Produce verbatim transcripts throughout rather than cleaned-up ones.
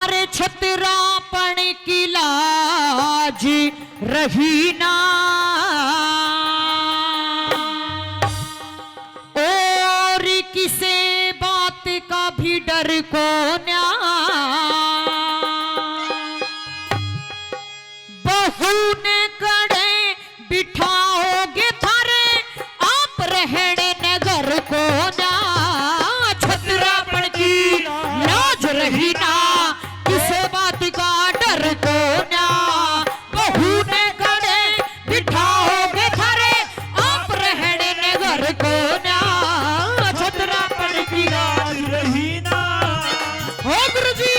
अरे छतरापन की लाज रही ना, और किसे बात का भी डर को ना। बहू ने कड़े बिठाओगे थारे, आप रहने नगर को ना। छतरापन की लाज रही ना, किसे बात का डर को ना। बहू ने कड़े बिठाओगे थारे, आप रहने नगर को ना। छतरापन की लाज रही ना। हो गुरु जी।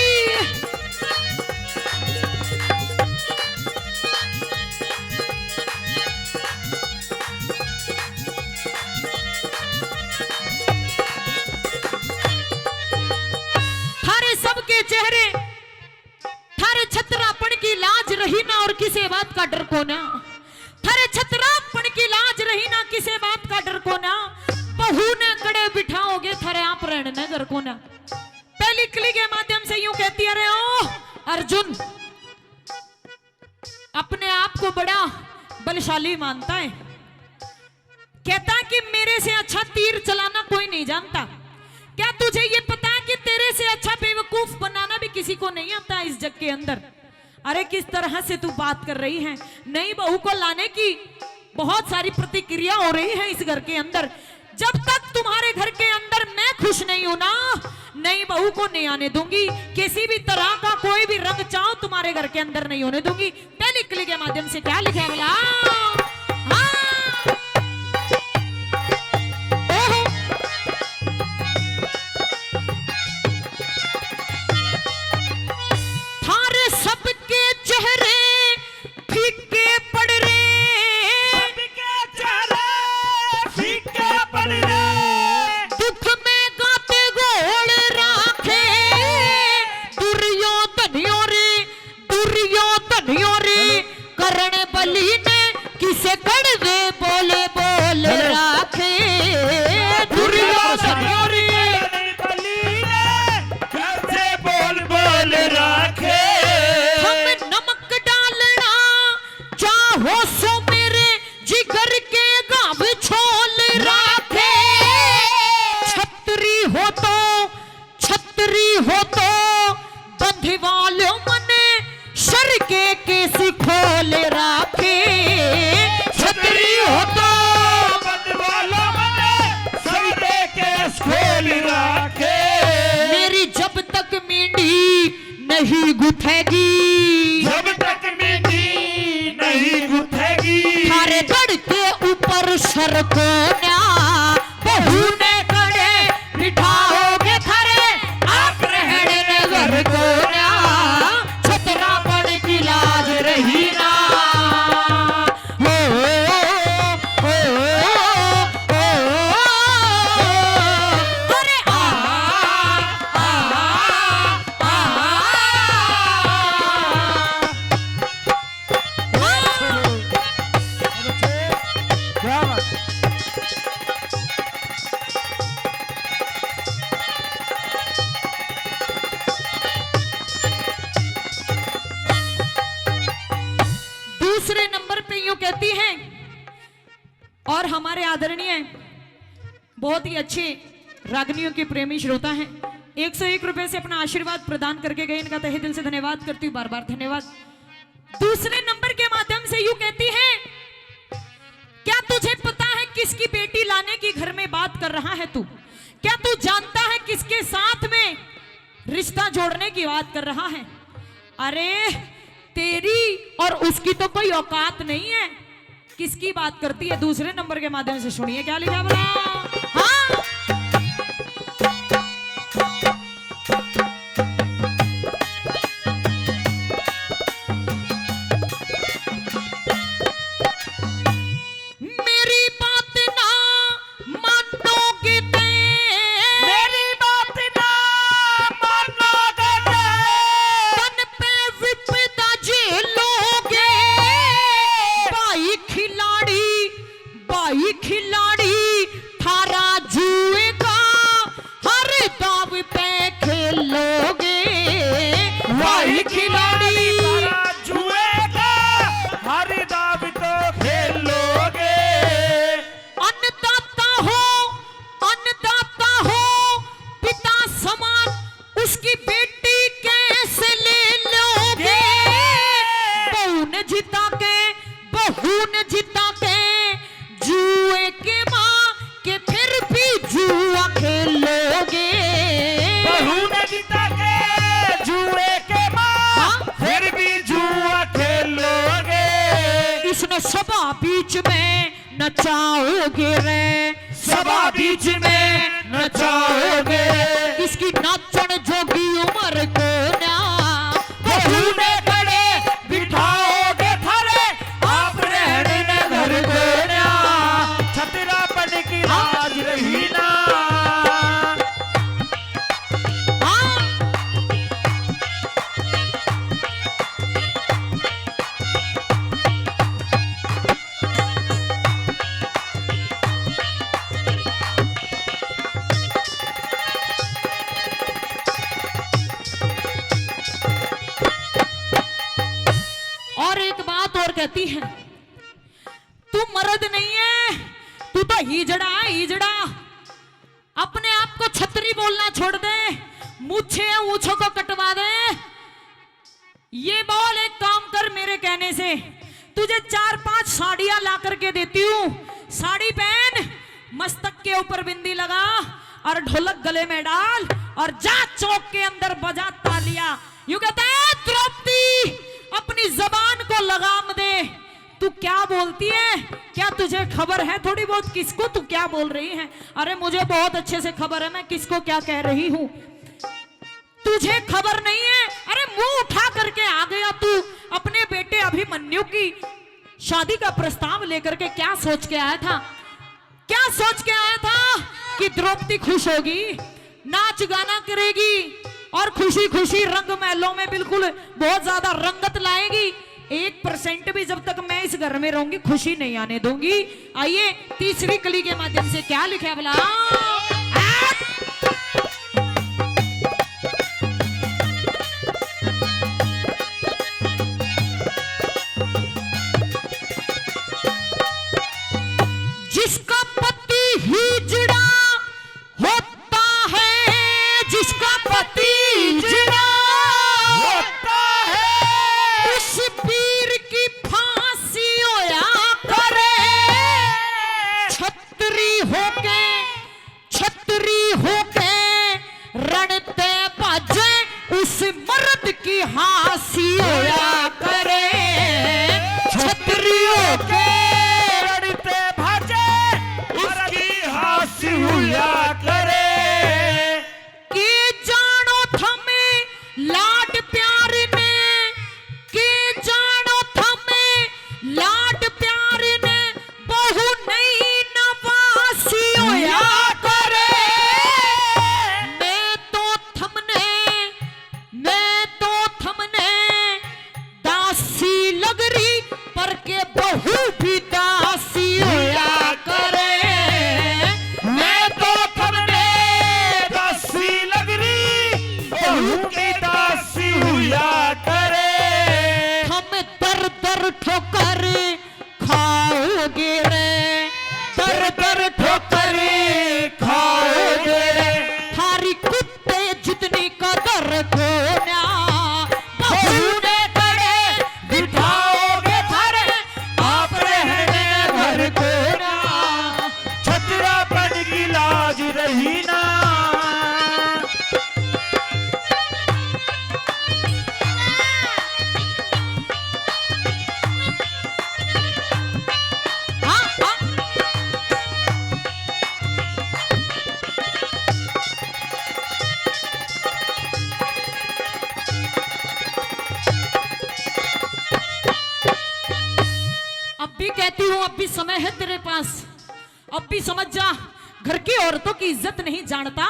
थारे सबके चेहरे, थारे छतरापन की लाज रही ना और किसे बात का डर को ना। थारे छतरापन की लाज रही ना, किसे बात का डर को ना। बहू ने कड़े बिठाओगे थारे, आप रहने नगर को ना। पहली कली के माध्यम से यूं कहती है, अरे ओ अर्जुन, अपने आप को बड़ा बलशाली मानता है, कहता कि मेरे से अच्छा तीर चलाना कोई नहीं जानता। क्या तुझे ये पता है कि तेरे से अच्छा बेवकूफ बनाना भी किसी को नहीं आता इस जग के अंदर? अरे किस तरह से तू बात कर रही है। नई बहू को लाने की बहुत सारी प्रतिक्रिया हो रही है इस घर के अंदर। जब तक तुम्हारे घर के अंदर मैं खुश नहीं हूं ना, नई बहू को नहीं आने दूंगी। किसी भी तरह का कोई भी रंग चाव तुम्हारे घर के अंदर नहीं होने दूंगी। पहली कली के माध्यम से क्या लिखा है बोला? हाँ। ओहो। थारे सबके चेहरे फीके पड़ रे। सबके चेहरे फीके पड़ रे। दुख में गाते गोल राखे दुर्योधन यो रे, दुर्योधन यो रे। करण बलि ने किसे कड़वे बोल बोल राखे दुर्योधन यो रे। करण बलि ने कैसे बोल बोल राखे। हम नमक डालना चाहो सो मेरे जिगर के घाव छोल राखे। छतरी हो तो, छतरी हो तो बंधवालो मने सर के केस खोल राखे। छतरी हो तो बंधवालो मने सर के केस खोल राखे। मेरी जब तक मींडी नहीं गुथेगी, जब तक मींडी नहीं गुथेगी। थारे गढ़ के ऊपर सर को ना, बहू ने कड़े बिठाओगे थारे, आप रहने घर को ना। छतरापन की लाज रही ना। ओ, ओ, ओ, ओ, ओ, अरे आ, आ, आ, आ। क्या बात। दूसरे नंबर पे यूं कहती हैं, और हमारे आदरणीय बहुत ही अच्छे रागनियों के प्रेमी श्रोता हैं, एक सौ एक रुपए से अपना आशीर्वाद प्रदान करके गए। इनका तहे दिल से धन्यवाद करती हूँ, बार बार धन्यवाद। दूसरे नंबर के माध्यम से यूं कहती है, क्या तुझे पता है किसकी बेटी लाने की घर में बात कर रहा है तू? क्या तू जानता है किसके साथ में रिश्ता जोड़ने की बात कर रहा है? अरे, तेरी और उसकी तो कोई औकात नहीं है। किसकी बात करती है? दूसरे नंबर के माध्यम से सुनिए, क्या लिखा बोला? हाँ। मेरी बात ना मानोगे ते, मेरी बात ना मानोगे ते, तन पे विपदा झेलोगे। भाई खिलाड़ी, भाई खिलाड़ी, थारा जुए भाई खिलाड़ी। तारा जुए का हर दाव तो खेलोगे। अन्नदाता हो, अन्नदाता हो, पिता समान उसकी बेटी कैसे ले लोगे? बहू ने जिता के, बहू ने जिता के, जुए के माँ के फिर भी जुआ खेलोगे। बहू ने जिता के, जुए के माँ, हाँ? फिर भी जुआ खेलोगे। इसने सभा बीच में नचाओगे रे, सभा बीच में नचाओगे। इसकी नाचण जोगी उम्र को ना। बहू ने कड़े बिठाओगे थारे, आप रहने ने घर को ना। छतरापन की लाज रही ना। हाँ। और एक बात और कहती है, तू मर्द नहीं है, तू तो हिजड़ा है, हिजड़ा। अपने आप को छतरी बोलना छोड़ दे, मूछे या ऊँछों को कटवा दे। ये बोल, एक काम कर, मेरे कहने से तुझे चार पांच साड़ियां ला करके देती हूँ। साड़ी पहन, मस्तक के ऊपर बिंदी लगा और ढोलक गले में डाल और जा चौक के अंदर बजा तालियां। यूं कहता है, द्रौपदी, अपनी जबान को लगाम दे। तू क्या बोलती है? क्या तुझे खबर है थोड़ी बहुत किसको तू क्या बोल रही है? अरे, मुझे बहुत अच्छे से खबर है मैं किसको क्या कह रही हूँ। तुझे खबर नहीं है? अरे, मुंह उठा करके आ गया तू। अपने बेटे अभिमन्यु की शादी का प्रस्ताव लेकर के क्या सोच के आया था? क्या सोच के आया था कि द्रौपदी खुश होगी, नाच गाना करेगी और खुशी खुशी रंग महलों में बिल्कुल बहुत ज्यादा रंगत लाएगी? एक परसेंट भी जब तक मैं इस घर में रहूंगी, खुशी नहीं आने दूंगी। आइए, तीसरी कली के माध्यम से क्या लिखा है भला? जिसका पति हिजड़ा होता है, जिसका पति हिजड़ा होता है, उस पीर की फांसी होया करे। छतरी होके, छतरी होके रण ते भाजे, उस मर्द की हांसी होया करे। छतरी होके रण ते भाजे, उसकी हांसी होया करे। के जानो थमे लाड प्यार ने, के जानो थमे लाड प्यार ने, बहू नहीं नवासी होया करे। मैं तो थमने, मैं तो थमने दासी लग रही, पर के बहू भी दासी होया करे। मैं तो थमने दासी लग रही, बहू की दासी होया करे। हम दर दर ठोकर खाओगे रे, दर दर ठोकर खाओगे रे। थारी कुत्ते जितनी कदर कोन्या, बहू ने कड़े बिठाओगे थारे, आप रहने घर कोन्या। छतरापन की लाज रही ना। हाँ, हाँ। अब भी कहती हूँ, अब भी समय है तेरे पास। अब भी समझ जा, घर की औरतों की इज्जत नहीं जानता,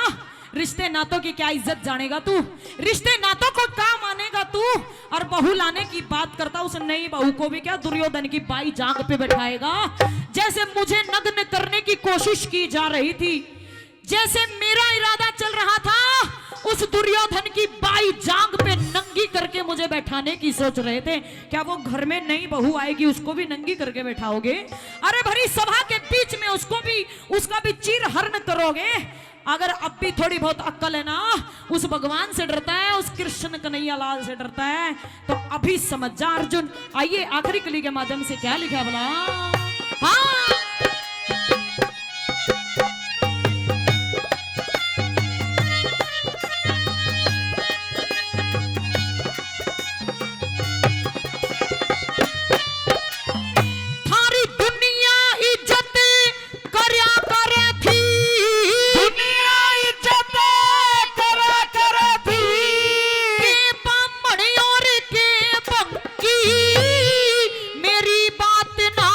रिश्ते नातों की क्या इज्जत जानेगा तू? रिश्ते नातों को क्या मानेगा तू? और बहू लाने की बात करता, उस नई बहू को भी क्या दुर्योधन की बाई जांग पे बैठाएगा? जैसे मुझे नग्न करने की कोशिश की जा रही थी, जैसे मेरा इरादा चल रहा था, उस दुर्योधन की बाई जांग पे नंगी करके मुझे बैठाने की सोच रहे थे। क्या वो घर में नई बहू आएगी, उसको भी नंगी करके बैठाओगे? अरे, भरी सभा के बीच में उसको भी, उसका भी चीर हरण करोगे? अगर अब भी थोड़ी बहुत अक्ल है ना, उस भगवान से डरता है, उस कृष्ण कन्हैया लाल से डरता है, तो अभी समझ जा अर्जुन। आइए, आखिरी कली के माध्यम से क्या लिखा भला? हाँ। थारी दुनिया इज्जत करया करे थी। दुनिया इज्जत करया करे थी। के बामण और के भंगी। मेरी बात ना,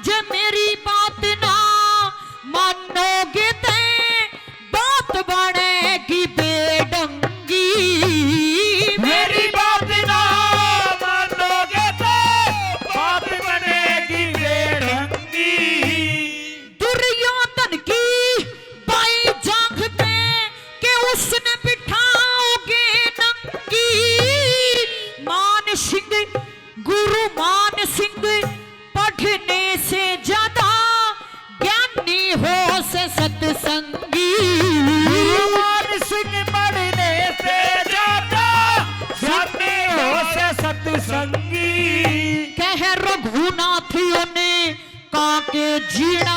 जे मेरी बात ना मानोगे ते बात बनेगी बेढंगी। मेरी बात ना मानोगे तो बात बनेगी बेढंगी। दुर्योधन की बाई जांग पे के उसने बिठाओगे नंगी। मान सिंह, गुरु मान सिंह पढ़ने से ज्यादा ज्ञानी हो से सत्संगी। गुरु मान सिंह पढ़ने से ज्यादा ज्ञानी हो से सत्संगी। कह रघुनाथ उन्हें काके जीना